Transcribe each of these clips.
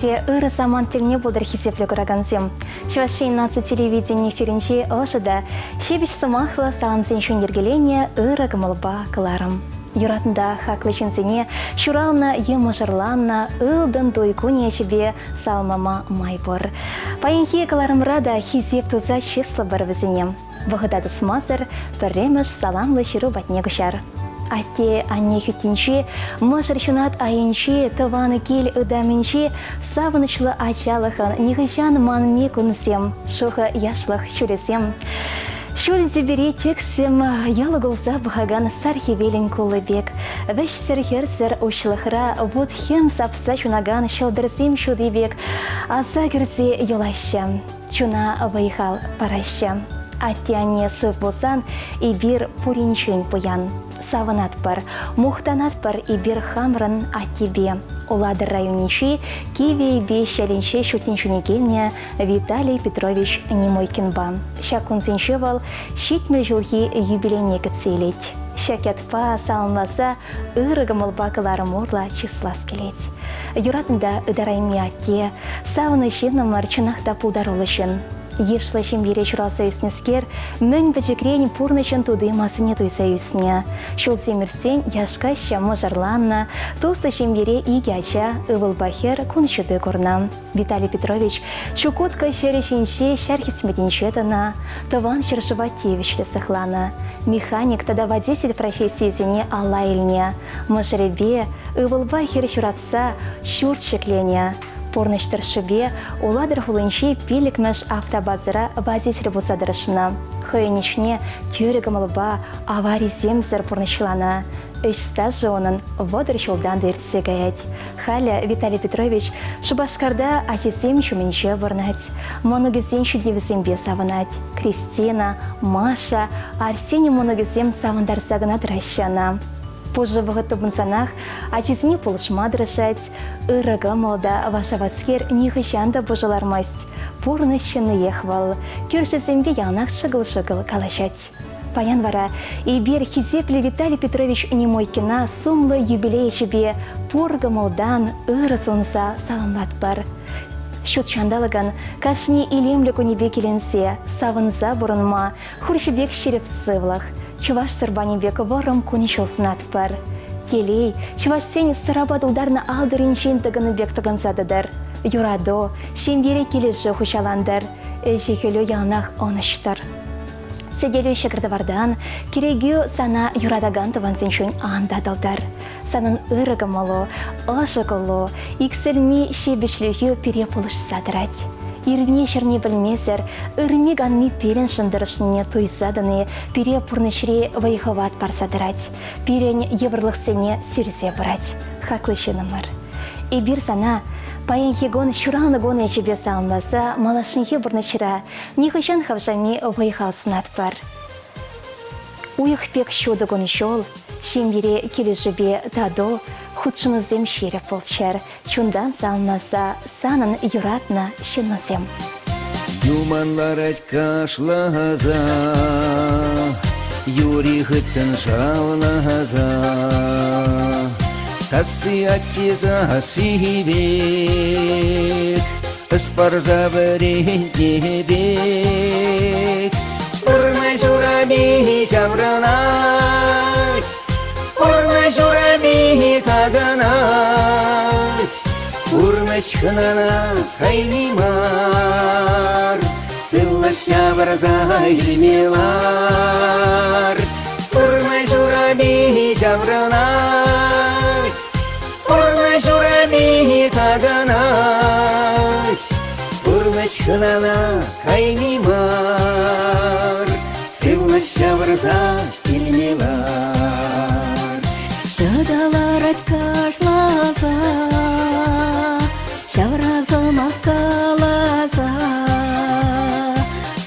те ырӑ самант тӗлне пултӑр хисеплӗ куракансем. Чӑваш Ен наци телевидени эфирӗнчи ӑшӑ та ҫепӗҫ сӑмахлӑ саламсен чун йӗркеленӗ ырӑ кӑмӑлпа кӑларӑм. Юратнӑ та хаклӑ ҫынсене ҫуралнӑ е мӑшӑрланнӑ ылтӑн туй кунӗ ячӗпе саламлама май пур. Паянхи кӑларӑмра та хисеп туса чыслӑпӑр вӗсене. Вӑхӑта тӑсмасӑр пӗрремӗш саламлӑ ҫыру патне куҫар. Атте анне хӳттинчи, мӑшӑр ҫунат айӗнчи, тӑван кил ытамӗнчи савӑнӑҫлӑ ачалӑхӑн нихӑҫан манми кунсем, шухӑ яшлӑх ҫулӗсем. Ҫӳл тӳпере тӗксӗм йӑлӑкӑлса пӑхакан сар хӗвелӗн кулли пек, вӗҫсӗр-хӗрсӗр уҫлӑхра вут-хӗм сапса ҫунакан ҫӑлтӑрсем ҫути пек аса кӗрсе юлаҫҫӗ. Чуна вӑй-хал параҫҫӗ. Атте-анне сыв пулсан эпир пуринчен пуян. Савӑнатпӑр, мухтанатпӑр эпир хамӑрӑн аттепе. Улатӑр районӗнчи Кивӗ Эйпеҫ ялӗнче ҫут тӗнчене килнӗ Виталий Петрович Немойкинпа. Ҫак кунсенче вӑл 70 ҫулхи юбилейне кӗтсе илет. Ҫак ятпа саламласа ырӑ кӑмӑлпа кӑларӑм урлӑ чыслас килет. Юратнӑ та ытарайми атте, савнӑ ҫыннӑмӑр чӑнах та пултаруллӑ ҫын. Йышлӑ ҫемьере ҫуралса ӳснӗскер мӗн пӗчӗкрен пурнӑҫӑн тути-масине туйса ӳснӗ. Ҫулсем иртсен яш-каччӑ мӑшӑрланнӑ, туслӑ ҫемьере икӗ ача, ывӑлпа хӗр кун ҫути курнӑ. Виталий Петрович Чукотка ҫӗрӗ ҫинче ҫар хӗсметӗнче тӑнӑ, Тӑван ҫӗршыва тивӗҫлӗ сыхланӑ, механик тата водитель профессийӗсене алла илнӗ, мӑшӑрӗпе, ывӑлпа хӗр ҫуратса ҫурт ҫӗкленӗ. Пурнӑҫ тӑршшӗпе Улатӑр хулинчи пиллӗкмӗш автобазӑра водитель пулса тӑрӑшнӑ. Хӑйӗн ӗҫне тӳрӗ кӑмӑлпа, аварисемсӗр пурнӑҫланӑ. Ӗҫ стажӗ унӑн 30 ҫултан та иртсе каять. Халӗ Виталий Петрович Шупашкарта ачисем ҫумӗнче вырнать, мӑнукӗсен ҫитӗнӗвӗсемпе савӑнать. Кристина, Маша, Арсений мӑнукӗсем савӑнтарса кӑна тӑраҫҫӗ ӑна. Пушӑ вӑхӑт тупӑнсанах ачисене пулӑшма тӑрӑшать. Ырӑ кӑмӑл та вашаватскер нихӑҫан та пушӑ лармасть. Пурнӑҫ ҫынниех вӑл. Кӳршӗсемпе яланах шӑкӑл-шӑкӑл калаҫать. Паян вара эпир хисеплӗ Виталий Петрович Немойкина сумлӑ юбилей ӗҫӗпе пур кӑмӑлтан ырӑ сунса саламлатпӑр. Ҫут ҫанталӑкӑн кашни илемлӗ кунӗпе киленсе, савӑнса пурӑнма хурҫӑ пек ҫирӗп сывлӑх, чӑваш сӑрпанӗ пек вӑрӑм кун-ҫул сунатпӑр. Телей, чӑвашсен сӑрапа тултарнӑ алтӑрӗнчен тӑкӑннӑ пек тӑкӑнса тӑтӑр. Юрату, ҫемьере килӗшӳ хуҫалантӑр, ӗҫӗ-хӗлӳ яланах ӑнӑҫтӑр. Сӗтелӳ ҫӑкӑр-тӑвартан, кӗрекӳ сана юратакан тӑвансенчен ан татӑлтӑр. Санӑн ырӑ кӑмӑлу, ӑшӑ кӑлу, иксӗлми ҫепӗҫлӗхӳ пире пулӑшса тӑрать. Ирне-ҫӗрне пӗлмесӗр, ырми-канми пирӗншӗн тӑрӑшнине туйса тӑни пире пурнӑҫри вӑй-хӑват парса тӑрать, пирӗн йывӑрлӑхсене сирсе пырать. Хаклӑ ҫыннӑмӑр, эпир сана паянхи кун ҫуралнӑ кун ячӗпе саламласа малашнехи пурнӑҫра Нихӑҫан хавшами вӑй-хал сунатпӑр. Уйӑх пек ҫутӑ кун-ҫул, ҫемьере килӗшӳпе тату хутшӑнусем ҫирӗп пулччӑр, чунтан савӑнса санӑн юратнӑ ҫыннусем. Юман ларать кашласа, юри хыттӑн шавласа. Сасси атте сасси пек, Ӑс парса вӗрентнӗ пек. Пурнӑҫ урами ҫаврӑнать, Пурнӑҫ урами такӑнать. Пурнӑҫ хӑнана кайни мар, Сывлӑш ҫавӑрса илме лар. Пурнӑҫ урами ҫаврӑнать, Пурнӑҫ урами такӑнать, Пурнӑҫ хӑнана кайни мар, Сывлӑш ҫавӑрса илме лар. Ҫӑталарать кашласа, ҫавра сӑмах каласа.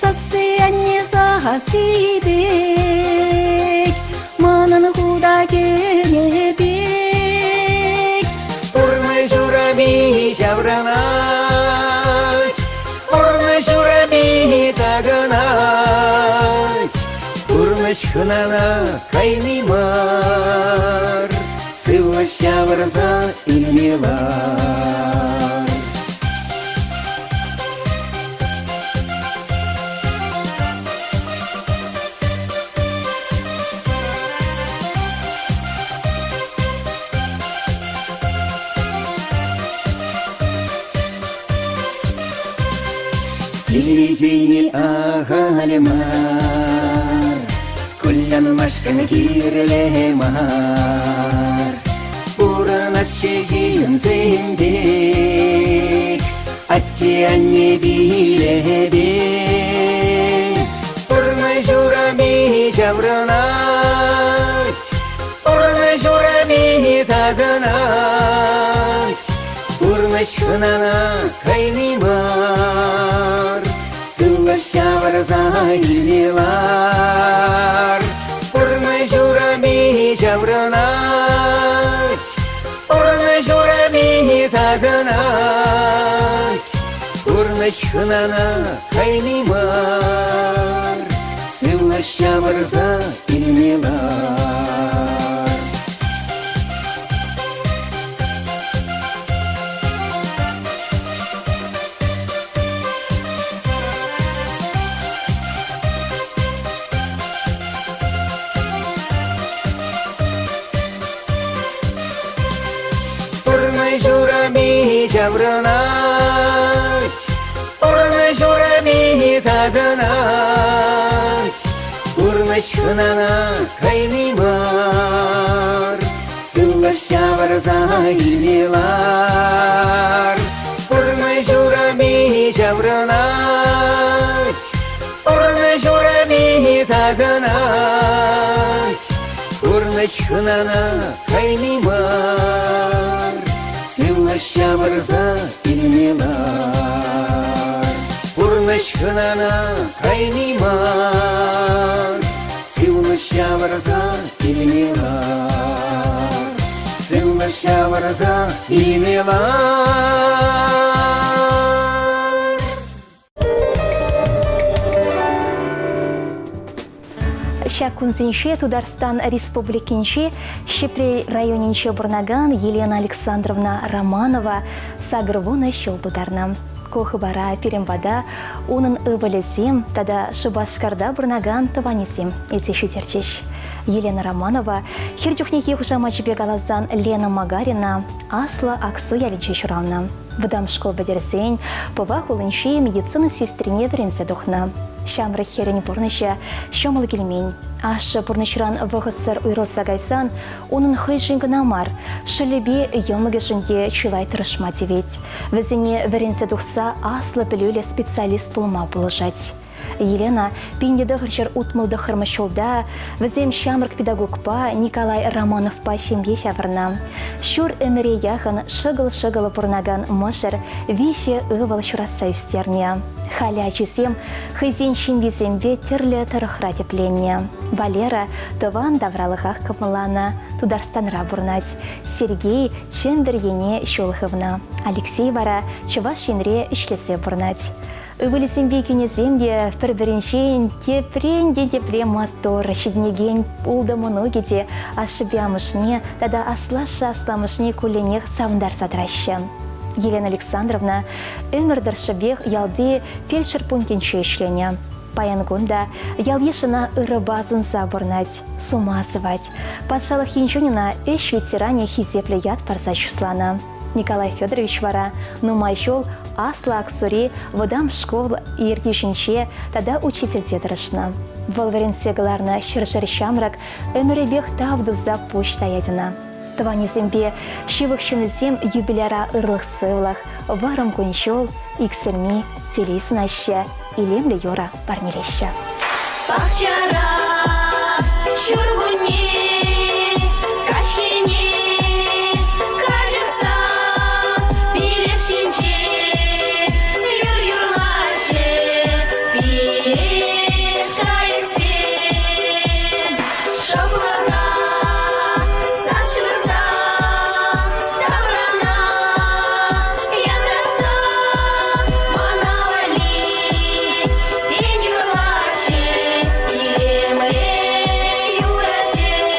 Сасси анне сасси пек, Манӑн хута кӗнӗ пек. Пурнӑҫ урами ҫаврӑнать, Пурнӑҫ урами такӑнать. Пурнӑҫ хӑнана кайни мар, Сывлӑш ҫавӑрса илме лар. Телевидени ахаль мар, Кулянмашкӑн кирлӗ мар. Пурӑнасчӗ ҫынсем пек, Атте-анне пилӗпе. Пурнӑҫ урами ҫаврӑнать, Пурнӑҫ урами такӑнать. Пурнӑҫ хӑнана кайни мар, Сывлӑш ҫавӑрса илме лар. Пурнӑҫ урами ҫаврӑнать, Пурнӑҫ урами такӑнать. Пурнӑҫ хӑнана кайни мар, Сывлӑш ҫавӑрса илме лар. Пурнӑҫ урами ҫаврӑнать, Пурнӑҫ урами такӑнать. Пурнӑҫ хӑнана кайни мар, Сывлӑш ҫавӑрса илме лар. Пурнӑҫ урами ҫаврӑнать, Пурнӑҫ урами такӑнать. Пурнӑҫ хӑнана кайни мар, Сывлӑш ҫавӑрса илме лар. Пурнӑҫ хӑнана кайни мар, Сывлӑш ҫавӑрса илме лар. Сывлӑш ҫавӑрса илме лар. Ҫак кунсенче Тутарстан Республикинчи Ҫӗпрел районӗнче пурӑнакан Елена Александровна Романова 80 ҫул тутарнӑ. Ку хыпара пирӗн пата унӑн ывӑлӗсем тата Шупашкарта пурӑнакан тӑванӗсем илсе ҫитерчӗҫ. Елена Романова хӗр чухнехи хушамачӗпе каласан Лена Магарина Аслӑ Аксу ялӗнче ҫуралнӑ. Вӑтам шкул пӗтерсен Пӑва хулинчи медицина сестрине вӗренсе тухнӑ. Ҫамрӑк хӗрӗн пурнӑҫӗ ҫӑмӑл килмен. Ашшӗ пурнӑҫран вӑхӑтсӑр уйрӑлса кайсан унӑн хӑйшӗн кӑна мар, шӑллӗпе йӑмӑкӗшӗн те чылай тӑрӑшма тивет. Вӗсене вӗренсе тухса аслӑ пӗлӳллӗ специалист пулма пулӑшать. Елена 1969 ҫулта вӗсем ҫамрӑк педагогпа Николай Романовпа ҫемье ҫавӑрнӑ. Ҫур ӗмӗре яхӑн шӑкӑл-шӑкӑл пурӑнакан мӑшӑр виҫӗ ывӑл ҫуратса ӳстернӗ. Халӗ ачисем хӑйсен ҫемйисемпе тӗрлӗ тӑрӑхра тӗпленнӗ. Валера тӑван тавралӑхах кӑмӑлланӑ, Тутарстанра пурӑнать. Сергей Чӗмпӗр ене ҫул хывнӑ. Алексей вара Чӑваш Енре ӗҫлесе пурӑнать. Ывӑлӗсемпе кинӗсем те пӗр-пӗринчен тепрен те тепре маттур ҫитӗнекен ултӑ мӑнукӗ те ашшӗпе амӑшне тата аслашшӗ-асламӑшне кулленех савӑнтарса тӑраҫҫӗ. Елена Александровна ӗмӗр тӑршшӗпех ялти фельдшер пунктӗнче ӗҫленӗ. Паян кун та ял-йыш ӑна ырӑпа асӑнса пурӑнать, сума сӑвать. Патшалӑх енчен ӑна ӗҫ ветеранӗ хисеплӗ ят парса чысланӑ. Николай Федорович вара нумай ҫул Аслӑ Аксури вӑтам шкул ертӳҫинче тата учительте тӑрӑшнӑ. Вӑл вӗрентсе кӑларнӑ ҫӗршер ҫамрӑк ӗмӗрӗпех тав туса пуҫ таять ӑна. Тӑванӗсемпе ҫывӑх ҫыннисем юбиляра ырлӑх-сывлӑх, вӑрӑм кун-ҫул, иксӗлми телей сунаҫҫӗ, илемлӗ юрӑ парнелеҫҫӗ. Пахчара ҫуркунне каҫхине каҫӑхса пилеш ҫинче юр юрлаҫҫӗ пилеш кайӑксем. Шӑплӑха сас ҫурса таврана янратса мана валли Тен юрлаҫҫӗ илемлӗ юрӑсем.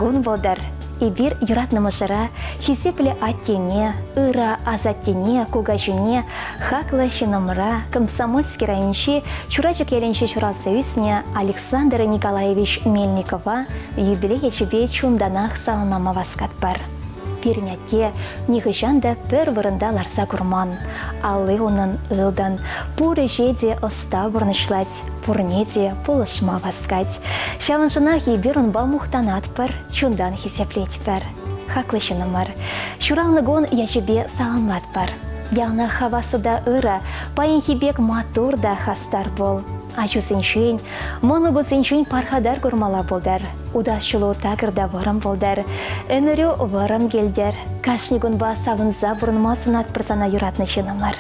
кун пултӑр. Эпир юратнӑ мӑшӑра, хисеплӗ аттене, ырӑ асаттене, кукаҫине, хаклӑ ҫыннӑмӑра Комсомольски районӗнчи Чурачӑк ялӗнче ҫуралса ӳснӗ Александр Николаевич Мельникова юбилей ячӗпе чунтанах саламлама васкатпӑр. Пирӗн атте нихӑҫан та пӗр вырӑнта ларса курман. Алли унӑн ылтӑн, пур ӗҫе те ӑста пурнӑҫлать, пурне те пулӑшма васкать. Ҫавӑншӑнах эпир унпа мухтанатпӑр, чунтан хисеплетпӗр. Хаклӑ ҫыннӑмӑр, ҫуралнӑ кун ячӗпе саламлатпӑр. Яланах хаваслӑ та ырӑ, паянхи пек маттур та хастар пул. Ачусенчен, мӑнукусенчен пархатар курмалла пултӑр. Утас ҫулу такӑр та вӑрӑм пултӑр. Ӗмӗрӳ вӑрӑм килтӗр. Кашни кунпа савӑнса пурӑнма сунатпӑр сана юратнӑ ҫыннӑмӑр.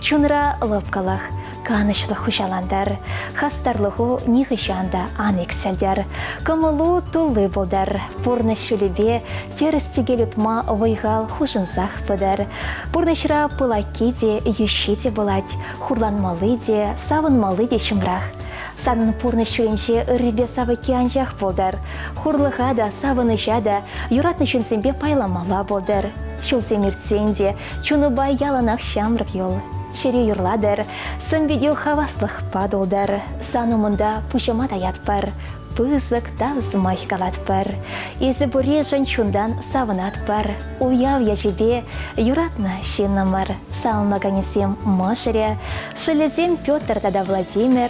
Чунра лӑпкӑлӑх, канӑҫлӑх хуҫалантӑр. Хастарлӑху нихӑҫан та ан иксӗлтӗр. Кӑмӑлу тулли пултӑр. Пурнӑҫ ҫулӗпе тӗрӗс-тӗкел утма вӑй-хал хушӑнсах пытӑр. Пурнӑҫра пылакки те, йӳҫҫи те пулать, хурланмалли те, савӑнмалли те ҫумрах. Санӑн пурнӑҫ ҫулӗнче ыррипе савӑкки анчах пултӑр. Хурлӑха та, савӑнӑҫа та юратнӑ ҫынсемпе пайламалла пултӑр. Ҫулсем иртсен те чунупа яланах ҫамрӑк юл. Чӗрӳ юрлатӑр, сӑн-питӳ хаваслӑхпа тултӑр. Сан умӑнта пуҫӑма таятпӑр, пысӑк тав сӑмахӗ калатпӑр. Эсӗ пурришӗн чунтан савӑнатпӑр. Уяв ячӗпе юратнӑ ҫыннӑмӑр, саламлаканӗсем мӑшӑрӗ, шӑллӗсем Петр тата Владимир,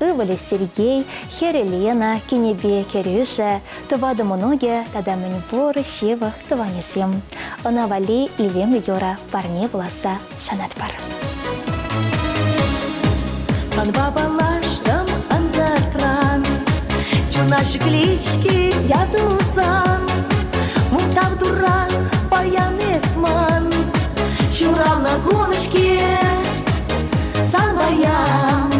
ывӑлӗ Сергей, хӗрӗ Лена, кинӗпе кӗрӳшӗ, тӑватӑ мӑнукӗ тата мӗнпур ҫывӑх тӑванӗсем. Ӑна валли илемлӗ юрӑ парне пуласса шанатпӑр. Санпа паллаштӑм ӑнсӑртран, чуна ҫӗклет-ҫке ятусан. Мухтав Турра, паян эс ман ҫуралнӑ кун-ҫке сан паян.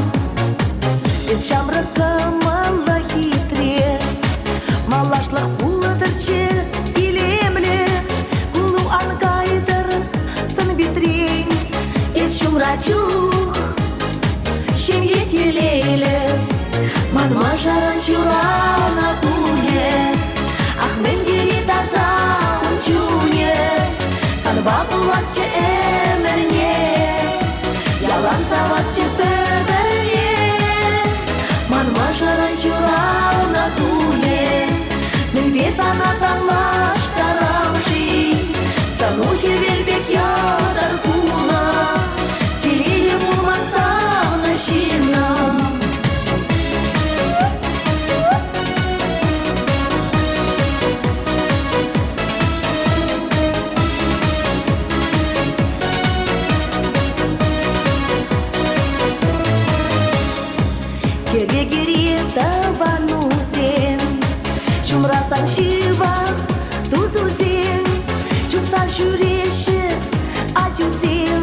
Эс ҫамрӑк кӑмӑллӑ хитре, малашлӑх пултӑрччӗ илемлӗ, кулу ан кайтӑр сӑн-питрен. Эс ҫумра чух ҫемье телейлӗ, ман мӑшӑрӑн ҫуралнӑ кунӗ. Ах, мӗн тери таса ун чунӗ, санпа пуласчӗ ӗмӗрне. Ялан савасчӗ пӗр-пӗрне. Ман мӑшӑрӑн ҫуралнӑ кунӗ, мӗнпе сана танлаштарам-ши? Сӑну хӗвел пек ялтӑр кулнӑ, телейлӗ пулман савнӑ ҫыннӑм. Кӗрекере тӑванусем, ҫумра сан ҫывӑх тусусем, чупса ҫӳреҫҫӗ ачусем,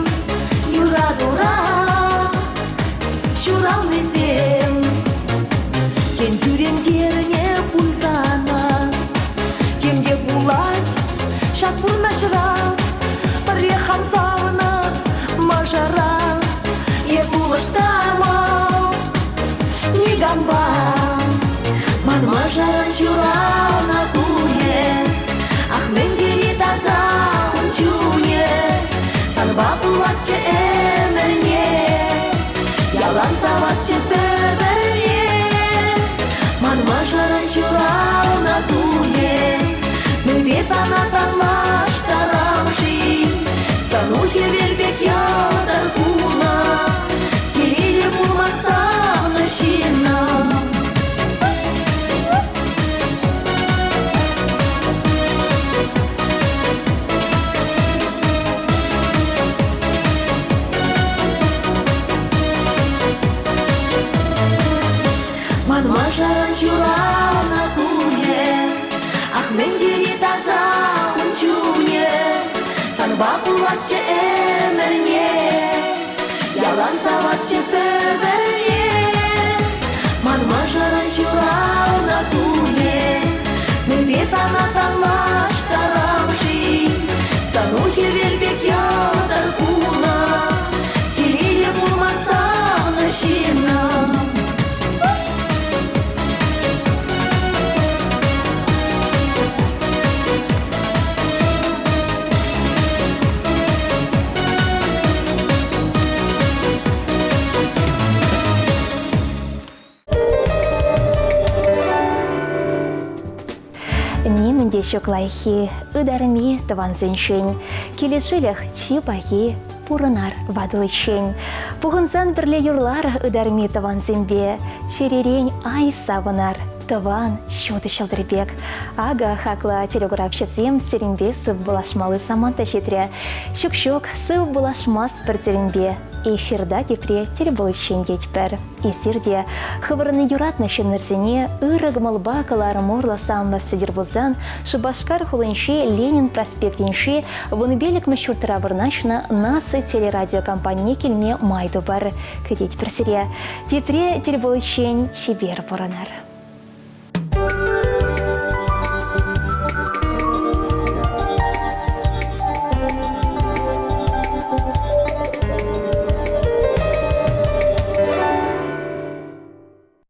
юратура ҫуралнисем. Тен, кӳрентернӗ пуль сана, тем те пулать ҫак пурнӑҫра, пӗрре хам савнӑ мӑшӑра е пулӑштарма никампа. Ман мӑшӑрӑн ҫуралнӑ кунӗ, ах, мӗн тери таса ун чунӗ, санпа пуласчӗ ӗмӗрне, ялан савасчӗ пӗр-пӗрне. Ман мӑшӑрӑн ҫуралнӑ кунӗ, мӗнпе сана танлаштарам-ши? Сӑну хӗвел пек ялтӑр кулнӑ, телейлӗ пулман савнӑ ҫыннӑм. Ман мӑшӑрӑн ҫуралнӑ кунӗ, ах, мӗн тери таса ун чунӗ, санпа пуласчӗ ӗмӗрне, ялан савасчӗ пӗр-пӗрне. Ман мӑшӑрӑн ҫуралнӑ кунӗ, мӗнпе сана танлаштарам-ши? Сӑну хӗвел пек ялтӑр кулнӑ, телейлӗ пулман савнӑ ҫыннӑм. ҫук лайӑххи, ытарми тӑвансенчен. Килӗшӳлӗх чи пахи, пурӑнар ватӑличчен. Пухӑнсан пӗрле юрлар ытарми тӑвансемпе, чӗререн ай савӑнар тӑван ҫутӑ ҫӑлтӑр пек. Акӑ, хаклӑ телекуравҫӑсем, сирӗнпе сыв пулашмалли самант та ҫитрӗ. Ҫук-ҫук, сыв пулашмастпӑр сирӗнпе. Эфирта тепре тӗл пуличчен тетпӗр. Эсир те хӑвӑрӑн юратнӑ ҫыннӑрсене ырӑ кӑмӑлпа кӑларӑм урлӑ саламлас тетӗр пулсан Шупашкар хулинчи Ленин проспектӗнчи вунпиллӗкмӗш ҫуртра вырнаҫнӑ наци телерадиокомпанине килме май тупӑр. Кӗтетпӗр сире. Тепре тӗл пуличчен чипер пурӑнӑр.